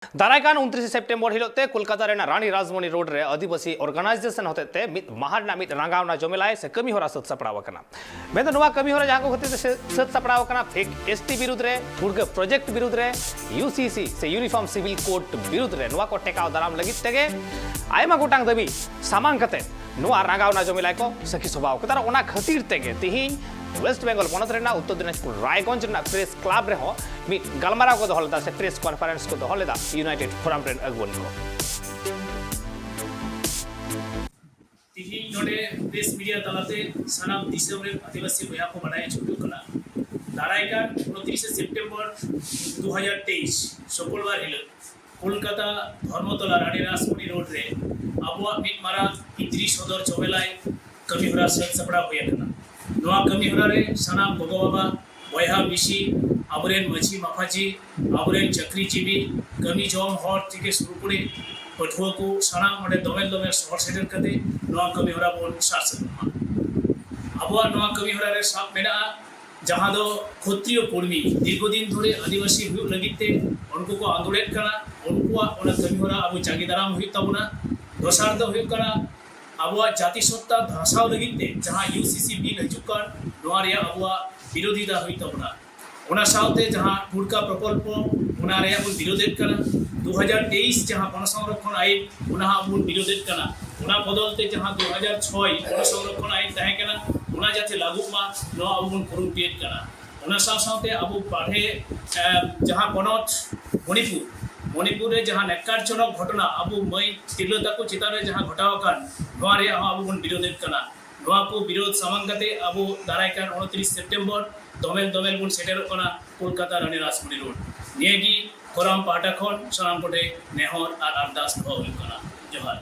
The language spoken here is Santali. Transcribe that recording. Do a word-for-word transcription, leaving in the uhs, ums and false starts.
ᱫᱟᱨᱟᱭ ᱠᱟᱱ ᱩᱱᱛᱨᱤᱥᱮ ᱥᱮᱯᱴᱮᱢᱵᱚᱨ ᱦᱤᱞᱳᱜ ᱛᱮ ᱠᱳᱞᱠᱟᱛᱟ ᱨᱮᱱᱟᱜ ᱨᱟᱱᱤ ᱨᱟᱡᱽᱢᱚᱱᱤ ᱨᱳᱰ ᱨᱮ ᱟᱹᱫᱤᱵᱟᱹᱥᱤ ᱚᱨᱜᱟᱱᱟᱭᱡᱮᱥᱚᱱ ᱦᱚᱛᱮᱛᱮ ᱢᱤᱫ ᱢᱟᱦᱟ ᱨᱮᱱᱟᱜ ᱢᱤᱫ ᱨᱟᱸᱜᱟᱣᱱᱟ ᱡᱚᱢᱮᱞᱟᱭ ᱥᱮ ᱠᱟᱹᱢᱤ ᱦᱚᱨᱟ ᱥᱟᱹᱛ ᱥᱟᱯᱲᱟᱣ ᱟᱠᱟᱱᱟ᱾ ᱢᱮᱱᱫᱚ ᱱᱚᱣᱟ ᱠᱟᱹᱢᱤ ᱦᱚᱨᱟ ᱡᱟᱦᱟᱸ ᱠᱚ ᱠᱷᱟᱹᱛᱤᱨ ᱛᱮ ᱥᱟᱹ-, ᱥᱟᱹᱛ ᱥᱟᱯᱲᱟᱣ ᱟᱠᱟᱱᱟ, ᱯᱷᱮᱠ ᱮᱥ ᱴᱤ ᱵᱤᱨᱩᱫᱽ ᱨᱮ, ᱴᱷᱩᱲᱜᱟᱹ ᱯᱨᱚᱡᱮᱠᱴ ᱵᱤᱨᱩᱫᱽ ᱨᱮ, ᱭᱩ ᱥᱤ ᱥᱤ ᱥᱮ ᱤᱭᱩᱱᱤᱯᱷᱚᱨᱢ ᱥᱤᱵᱤᱞ ᱠᱳᱰ ᱵᱤᱨᱩᱫᱽ ᱨᱮ, ᱱᱚᱣᱟ ᱠᱚ ᱴᱮᱠᱟᱣ ᱫᱟᱨᱟᱢ ᱞᱟᱹᱜᱤᱫ ᱛᱮᱜᱮ ᱟᱭᱢᱟ ᱜᱚᱴᱟᱝ ᱫᱟᱹᱵᱤ ᱥᱟᱢᱟᱝ ᱠᱟᱛᱮ ᱱᱚᱣᱟ ᱨᱟᱸᱜᱟᱣᱱᱟ ᱡᱚᱢᱮᱞᱟᱭ ᱠᱚ ᱥᱟᱹᱠᱷᱤ ᱥᱚᱵᱷᱟ ᱟᱠᱟᱫᱟ᱾ ᱟᱨ ᱚᱱᱟ ᱠᱷᱟᱹᱛᱤᱨ ᱛᱮᱜᱮ ᱛᱤᱦᱤᱧ ᱳᱭᱮᱥᱴ ᱵᱮᱝᱜᱚᱞ ᱯᱚᱱᱚᱛ ᱨᱮᱱᱟᱜ ᱩᱛᱛᱚᱨ ᱫᱤᱱᱟᱡᱽᱯᱩᱨ ᱨᱟᱭᱜᱚᱸᱡᱽ ᱨᱮᱱᱟᱜ ᱯᱨᱮᱥ ᱠᱞᱟᱵᱽ ᱨᱮᱦᱚᱸ ᱢᱤᱫ ᱜᱟᱞᱢᱟᱨᱟᱣ ᱠᱚ ᱫᱚᱦᱚ ᱞᱮᱫᱟ ᱥᱮ ᱯᱨᱮᱥ ᱠᱚᱱᱯᱷᱟᱨᱮᱱᱥ ᱠᱚ ᱫᱚᱦᱚ ᱞᱮᱫᱟ ᱤᱭᱩᱱᱟᱭᱴᱮᱰ ᱯᱷᱳᱨᱟᱢ ᱨᱮᱱ ᱟᱹᱜᱩᱣᱟᱹᱱ ᱠᱚ᱾ ᱛᱤᱦᱤᱧ ᱱᱚᱰᱮ ᱯᱨᱮᱥ ᱢᱤᱰᱤᱭᱟ ᱛᱟᱞᱟᱛᱮ ᱥᱟᱱᱟᱢ ᱫᱤᱥᱚᱢ ᱨᱮᱱ ᱟᱹᱫᱤᱵᱟᱹᱥᱤ ᱵᱚᱭᱦᱟ ᱠᱚ ᱵᱟᱰᱟᱭ ᱦᱚᱪᱚ ᱦᱩᱭᱩᱜ ᱠᱟᱱᱟ, ᱫᱟᱨᱟᱭ ᱠᱟᱱ ᱩᱱᱛᱨᱤᱥᱮ ᱥᱮᱯᱴᱮᱢᱵᱚᱨ ᱫᱩ ᱦᱟᱡᱟᱨ ᱛᱮᱭᱤᱥ ᱥᱩᱠᱨᱵᱟᱨ ᱦᱤᱞᱳᱜ ᱠᱳᱞᱠᱟᱛᱟ ᱫᱷᱚᱨᱢᱚᱛᱚᱞᱟ ᱨᱟᱱᱤ ᱨᱟᱥᱢᱚᱱᱤ ᱨᱳᱰ ᱨᱮ ᱟᱵᱚᱣᱟᱜ ᱢᱤᱫ ᱢᱟᱨᱟᱝ ᱤᱫᱨᱤ ᱥᱚᱫᱚᱨ ᱡᱚᱢᱮᱞᱟᱭ ᱠᱟᱹᱢᱤᱦᱚᱨᱟ ᱥᱟᱹᱛ ᱥᱟᱯᱲᱟᱣ ᱦᱩᱭ ᱟᱠᱟᱱᱟ᱾ ᱱᱚᱣᱟ ᱠᱟᱹᱢᱤᱦᱚᱨᱟ ᱨᱮ ᱥᱟᱱᱟᱢ ᱜᱚᱜᱚ ᱵᱟᱵᱟ, ᱵᱚᱭᱦᱟ ᱢᱤᱥᱤ, ᱟᱵᱚᱨᱮᱱ ᱢᱟᱹᱡᱷᱤ ᱢᱟᱯᱷᱟᱡᱷᱤ, ᱟᱵᱚᱨᱮᱱ ᱪᱟᱹᱠᱨᱤᱡᱤᱵᱤ, ᱠᱟᱹᱢᱤ ᱡᱚᱝ ᱦᱚᱲ ᱛᱷᱮᱠᱮ ᱥᱩᱨᱩ ᱠᱚᱨᱮ ᱯᱟᱹᱴᱷᱩᱣᱟᱹ ᱠᱚ ᱥᱟᱱᱟᱢ ᱚᱸᱰᱮ ᱫᱚᱢᱮᱞ ᱫᱚᱢᱮᱞ ᱥᱚᱦᱚᱨ ᱥᱮᱴᱮᱨ ᱠᱟᱛᱮ ᱱᱚᱣᱟ ᱠᱟᱹᱢᱤᱦᱚᱨᱟ ᱵᱚᱱ ᱥᱟᱨ ᱥᱟᱹᱜᱩᱱ ᱢᱟ᱾ ᱟᱵᱚᱣᱟᱜ ᱱᱚᱣᱟ ᱠᱟᱹᱢᱤᱦᱚᱨᱟ ᱨᱮ ᱥᱟᱵ ᱢᱮᱱᱟᱜᱼᱟ, ᱡᱟᱦᱟᱸ ᱫᱚ ᱠᱷᱚᱛᱨᱤᱭᱚ ᱠᱚᱨᱢᱤ ᱫᱤᱨᱜᱷᱚᱫᱤᱱ ᱫᱷᱚᱨᱮ ᱟᱹᱫᱤᱵᱟᱹᱥᱤ ᱦᱩᱭᱩᱜ ᱞᱟᱹᱜᱤᱫ ᱛᱮ ᱩᱱᱠᱩ ᱠᱚ ᱟᱸᱫᱳᱲᱮᱫ ᱠᱟᱱᱟ, ᱩᱱᱠᱩᱣᱟᱜ ᱚᱱᱟ ᱠᱟᱹᱢᱤᱦᱚᱨᱟ ᱟᱵᱚ ᱡᱟᱸᱜᱮ ᱫᱟᱨᱟᱢ ᱦᱩᱭᱩᱜ ᱛᱟᱵᱚᱱᱟ᱾ ᱫᱚᱥᱟᱨ ᱫᱚ ᱦᱩᱭᱩᱜ ᱠᱟᱱᱟ, ᱟᱵᱚᱣᱟᱜ ᱡᱟᱹᱛᱤ ᱥᱚᱛᱛᱟ ᱫᱷᱟᱥᱟᱣ ᱞᱟᱹᱜᱤᱫ ᱛᱮ ᱡᱟᱦᱟᱸ ᱭᱩ ᱥᱤ ᱥᱤ ᱵᱤᱞ ᱦᱤᱡᱩᱜ ᱠᱟᱱ, ᱱᱚᱣᱟ ᱨᱮᱭᱟᱜ ᱟᱵᱚᱣᱟᱜ ᱵᱤᱨᱳᱫᱷᱤᱛᱟ ᱦᱩᱭᱩᱜ ᱛᱟᱵᱚᱱᱟ᱾ ᱚᱱᱟ ᱥᱟᱶᱛᱮ ᱡᱟᱦᱟᱸ ᱴᱷᱩᱲᱠᱟ ᱯᱨᱚᱠᱚᱞᱯᱚ, ᱚᱱᱟ ᱨᱮᱭᱟᱜ ᱵᱚᱱ ᱵᱤᱨᱳᱫᱷᱮᱫ ᱠᱟᱱᱟ᱾ ᱫᱩ ᱦᱟᱡᱟᱨ ᱛᱮᱭᱤᱥ ᱡᱟᱦᱟᱸ ᱵᱚᱱ ᱥᱚᱝᱨᱚᱠᱷᱚᱱ ᱟᱭᱤᱱ, ᱚᱱᱟ ᱦᱚᱸ ᱟᱵᱚ ᱵᱚᱱ ᱵᱤᱨᱳᱫᱷᱮᱫ ᱠᱟᱱᱟ᱾ ᱚᱱᱟ ᱵᱚᱫᱚᱞ ᱛᱮ ᱡᱟᱦᱟᱸ ᱫᱩ ᱦᱟᱡᱟᱨ ᱪᱷᱚᱭ ᱵᱚᱱ ᱥᱚᱝᱨᱚᱠᱷᱚᱱ ᱟᱭᱤᱱ ᱛᱟᱦᱮᱸ ᱠᱟᱱᱟ, ᱚᱱᱟ ᱡᱟᱛᱮ ᱞᱟᱹᱜᱩᱜ ᱢᱟ, ᱱᱚᱣᱟ ᱟᱵᱚ ᱵᱚᱱ ᱠᱩᱨᱩᱢᱩᱴᱩᱭᱮᱫ ᱠᱟᱱᱟ᱾ ᱚᱱᱟ ᱥᱟᱶ ᱥᱟᱶᱛᱮ ᱟᱵᱚ ᱵᱟᱨᱦᱮ, ᱮ, ᱡᱟᱦᱟᱸ ᱯᱚᱱᱚᱛ ᱢᱚᱱᱤᱯᱩᱨ, ᱢᱚᱱᱤᱯᱩᱨ ᱨᱮ ᱡᱟᱦᱟᱸ ᱱᱮᱠᱠᱟᱨᱡᱚᱱᱚᱠ ᱜᱷᱚᱴᱚᱱᱟ ᱟᱵᱚ ᱢᱟᱹᱭ ᱛᱤᱨᱞᱟᱹ ᱛᱟᱠᱚ ᱪᱮᱛᱟᱱ ᱨᱮ ᱡᱟᱦᱟᱸ ᱜᱷᱚᱴᱟᱣ ᱟᱠᱟᱱ, ᱱᱚᱣᱟ ᱨᱮᱭᱟᱜ ᱦᱚᱸ ᱟᱵᱚ ᱵᱚᱱ ᱵᱤᱨᱳᱫᱷᱮᱫ ᱠᱟᱱᱟ᱾ ᱱᱚᱣᱟ ᱠᱚ ᱵᱤᱨᱳᱫᱷ ᱥᱟᱢᱟᱝ ᱠᱟᱛᱮ ᱟᱵᱚ ᱫᱟᱨᱟᱭ ᱠᱟᱱ ᱩᱱᱛᱨᱤᱥ ᱥᱮᱯᱴᱮᱢᱵᱚᱨ ᱫᱚᱢᱮᱞ ᱫᱚᱢᱮᱞ ᱵᱚᱱ ᱥᱮᱴᱮᱨᱚᱜ ᱠᱟᱱᱟ ᱠᱳᱞᱠᱟᱛᱟ ᱨᱟᱱᱤ ᱨᱟᱥᱢᱚᱱᱤ ᱨᱳᱰ᱾ ᱱᱤᱭᱟᱹ ᱜᱮ ᱠᱚᱨᱟᱢ ᱯᱟᱦᱴᱟ ᱠᱷᱚᱱ ᱥᱟᱱᱟᱢ ᱠᱚᱴᱷᱮᱱ ᱱᱮᱦᱚᱨ ᱟᱨ ᱟᱨᱫᱟᱥ ᱫᱚᱦᱚ ᱦᱩᱭᱩᱜ ᱠᱟᱱᱟ᱾ ᱡᱚᱦᱟᱨ᱾